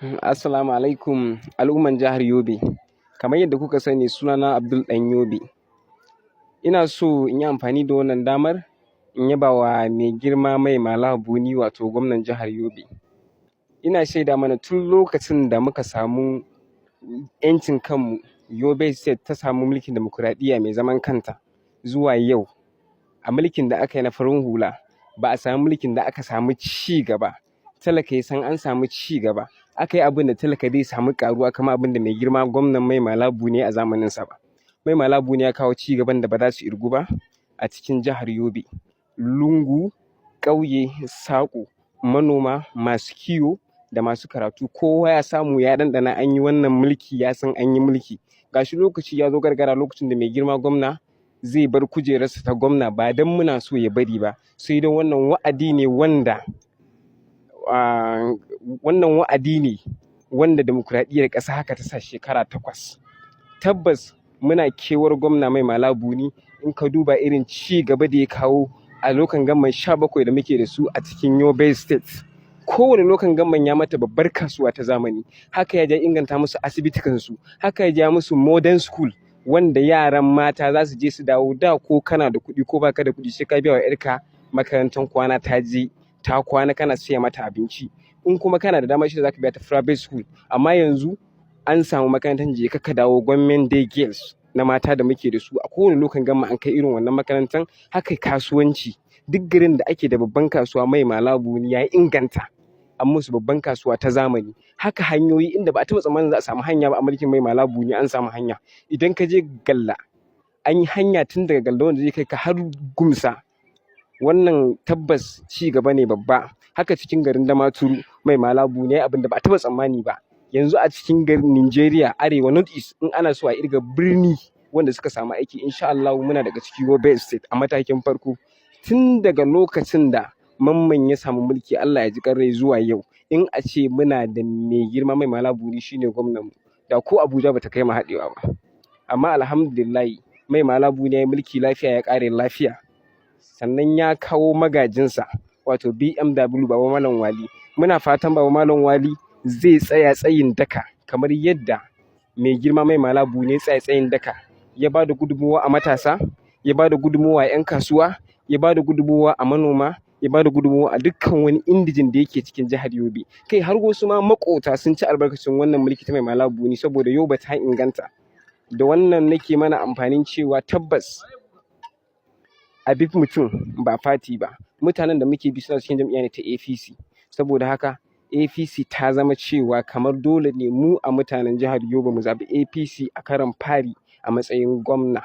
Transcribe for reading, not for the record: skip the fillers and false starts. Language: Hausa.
Assalamu alaikum, al'umman jihar Yobe. Kamar yadda kuka sani, sunana Abdul Ɗan Yobe. Ina so in yi amfani da wannan damar in yaba wa mai girma Mai Mala Buni, wato gwamnan jihar Yobe. Ina shaida mana, tun lokacin da muka samu 'yancin kanmu, Yobe State ta samu mulkin dimokuraɗiyya mai zaman kanta, zuwa yau, a mulkin da aka yi na farin hula, ba a samu mulkin da aka samu ci gaba, talaka ya san an samu ci gaba, aka yi abin da talaka zai samu ƙaruwa kamar abin da mai girma gwamnan Mai Mala Buni a zamaninsa ba. Mai Mala Buni ya kawo ci gaban da ba za su irgu ba a cikin jihar Yobe. Lungu, ƙauye, saƙo, manoma, masu kiwo da masu karatu, kowa ya samu ya ɗanɗana an yi wannan mulki, ya san an yi mulki. Ga shi lokaci ya zo gargara, lokacin da mai girma gwamna zai bar kujerarsa ta gwamna, ba don muna so ya bari ba, sai don wannan wa'adi ne wanda dimokuraɗiyyar ƙasa haka ta sa, shekara 8. Tabbas muna kewar gwamna Mai Mala Buni. In ka duba irin ci gaba da ya kawo a local government 17 da muke da su a cikin Yobe State, kowane local government ya mata babbar kasuwa ta zamani. Haka ya je inganta musu asibitikansu, haka ya ja musu modern school wanda yaran mata za su je su dawo. Da ko kana da kuɗi ko baka da kuɗi, sai ka biya wa 'yarka makarantar kwana, ta je ta kwana, kana siya mata abinci. In kuma kana da dama, shi za ka biya ta private school. Amma yanzu an samu makarantar je ka dawo, government day girls na mata da muke da su a kowane local government, an kai irin wannan makarantar. Haka kasuwanci, duk garin da ake da babban kasuwa, Mai Mala Buni ya inganta, an musu babban kasuwa ta zamani. Haka hanyoyi, inda ba a taɓa tsammanin za a samu hanya ba, a mulkin Mai Mala Buni an samu hanya. Idan ka je Galla, an yi hanya tun daga Galla wanda zai kai ka har Gumsa. Wannan tabbas ci gaba ne babba. Haka cikin garin Damaturu, Mai Mala Buni ya yi abin da ba a taɓa tsammani ba. Yanzu a cikin garin Nigeria, Arewa, North East, in ana so a irga birni wanda suka samu aiki, insha Allahu muna daga ciki, Yobe State a matakin farko. Tun daga lokacin da Mamman ya samu mulki, Allah ya ji rai, zuwa yau, in a ce muna da mai girma Mai Mala Buni shine gwamnan mu, da ko Abuja bata kai mu haɗewa ba. Amma alhamdulillahi, Mai Mala Buni ya yi mulki lafiya, ya ƙare lafiya. Sannan ya kawo magajinsa, wato BMW Baba Malam Wali. Muna fatan Baba Malam Wali zai tsaya tsayin daka kamar yadda mai girma Mai Mala Buni ya tsaya tsayin daka, ya ba da gudunmawa a matasa, ya ba da gudunmawa a 'yan kasuwa, ya ba da gudunmawa a manoma, ya ba da gudunmawa a dukkan wani indigene da yake cikin jihar Yobe. Kai, har wasu ma maƙota sun ci albarkacin wannan mulki ta Mai Mala Buni, saboda Yobe ta inganta. Da wannan nake mana amfanin cewa tabbas a bi mutum ba party ba. Mutanen da muke bi suna cikin jam'iyya ne ta APC. Saboda haka APC ta zama cewa kamar dole ne mu a mutanen jihar Yobe mu zaɓi APC a karon fari a matsayin gwamna.